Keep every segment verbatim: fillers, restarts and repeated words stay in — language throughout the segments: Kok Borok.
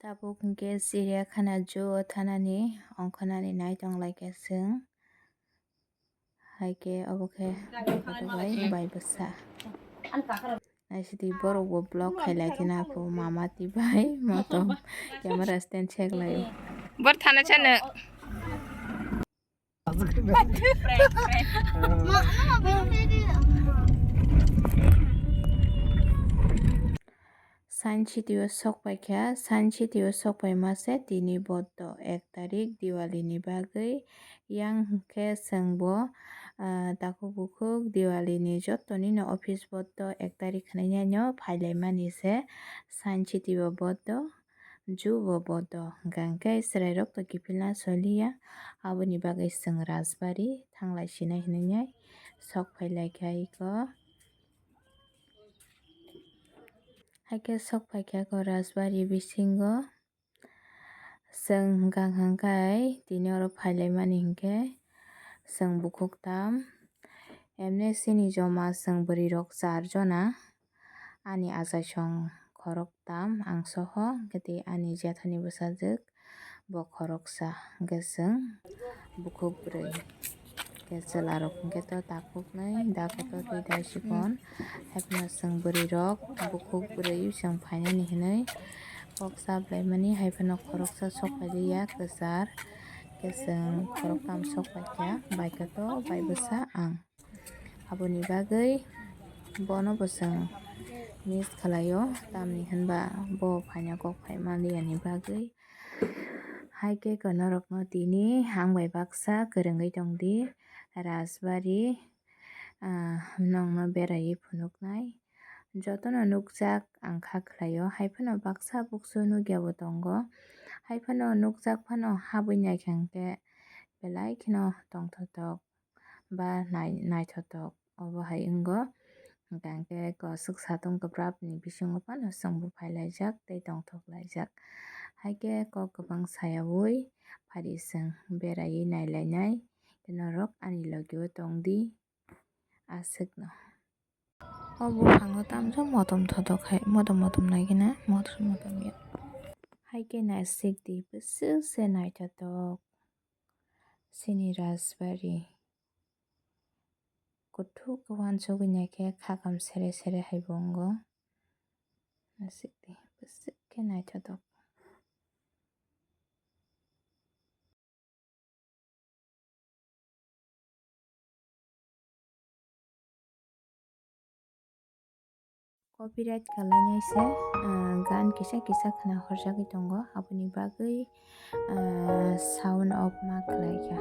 Tabuk hwnkhe chiriyakhana zoo thanani ongkhornani nai tonglaikha chwng. Hai khe obo khe bai bwsa. Naisidi borok bo vlog khailai kheno aphu mama twi bai motom camera stand check lai. Bor thana chano. Science City o sok paikha, Science City o sok paima se tini boddo ek tarik Diwali ni bagwi. Yang hwnkhe chwng bo, ah, takhuk bukhuk Diwali ni joto nini office boddo ek tarik khwlainai no phailaimani se Science City o boddo. Jubo bodo hwnkha hwnkhe chwrairokto kiphilna soliya, aboni bagwi chwng Rajbari thanglai sinai hinwi sok phailaikha iko. Haikhe sok phaikha iko Rajbari bisingo, chwng hwnkha hwnkhe tini oro phailaimani hinkhe chwng bukhuk tam, emne chini joma chwng bwrwirok char jona. Ani achaisong khoroktam ang soho, hwnkhe tei ani jethani bwsajwk bo khoroksa, hwnkhe chwng bukhuk bwrwi. Hwnkhe chwlarok hwnkhe to takhuknwi, da kotor tei da chikon. Haiphano chwng bwrwirok bukhuk bwrwi chwng phainani hinwi kok chaplaimani, haiphano khoroksa sok pailiya kwchar. Hwnkhe chwng khoroktam sok paikha, bai kotor bai bwsa ang. Aboni bagwi bono bo chwng miss khlaio, tamni hwnba bo phaina kok phai manliyani bagwi. Haikhe norokno tini ang bai baksa kwrwngwi tongdi, Rajbari, ah, nongno beraiwi phunuknai. Jotono nukjak ang kha khlaio, haiphano baksa buksu nukya bo tongo, haiphano nukjak phano habwi naikha hwnkhe belai kheno tongthotok ba nai-, naithotok obo hai wngo. Hwnkhe koswk satung kwprapni bisingo phano chwngbo phailaijak tei tongthoklaijak. Haikhe kok kwbang sayaui phari chwng beraiwi nailainai, norok ani logio tongdi aswkno. O buphango tamjak motom thotok hai, motom motom naikhe na motom motom ya. Haikhe naisik di bwswk se naithotok. Chini Rajbari. Kuthuk uansugwi naikhe khakam sere sere hai bo wngo. Naisik di bwswk khe naithotok. Copyright kalainai se, ah, gan kisa kisa khna horjagwi tongo, aboni bagwi, ah, sound off ma khlaikha.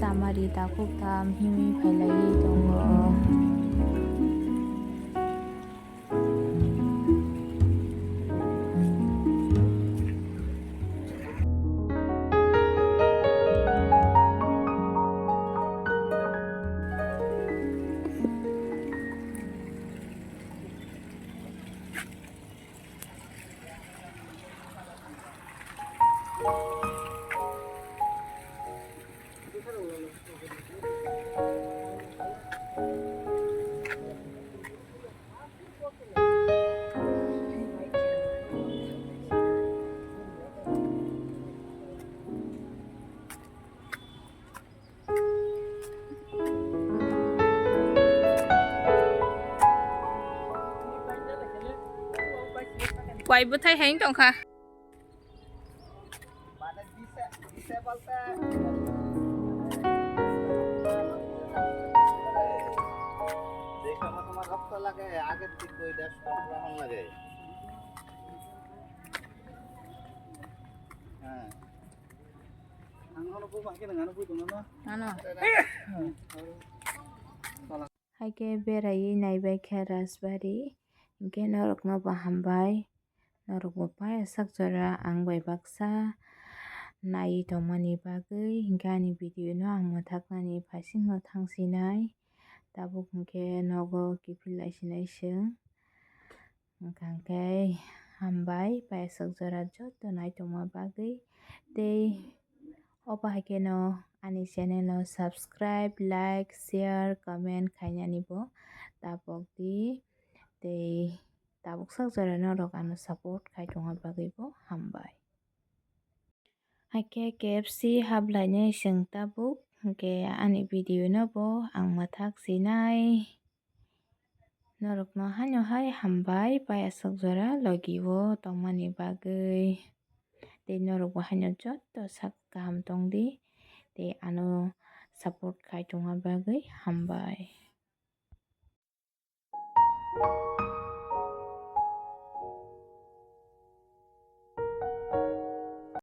Samari takhuk tham himwi phailaiwi tongo. Wai bwthai hai wng tongkha. মানে দিছে, দিছে বলতে দেখো আমার তোমার রক্ত লাগে, আগের দিক দুই দেশ গ্রহণ লাগে। হ্যাঁ। Ano. Hai khe beraiwi naibai kha Rajbari, hinkhe norokno bo hambai, norokbo paiyasak jora ang bai baksa naiwi tongmani bagwi, hinkhe ani video no ang mwthaknani phaisingno thangsinai, tabuk hinkhe nogo kiphil laisinai chwng. Hwnkha khe hambai paiyasak jora joto naitongma bagwi. Tei obo hai kheno ani channel no subscribe, like, share, comment khainani bo tabok di. Tei tabuk sak jora norok ano support khai tongma bagwi bo hambai. Hai khe K F C haplainai chwng tabuk, hinkhe ani video no bo ang mwthak sinai. Norokno haino hai hambai paiyasak jora logi o tongmani bagwi. Tei norokbo haino joto sak kaham tongdi. Tei ano support khai tongma bagwi hambai.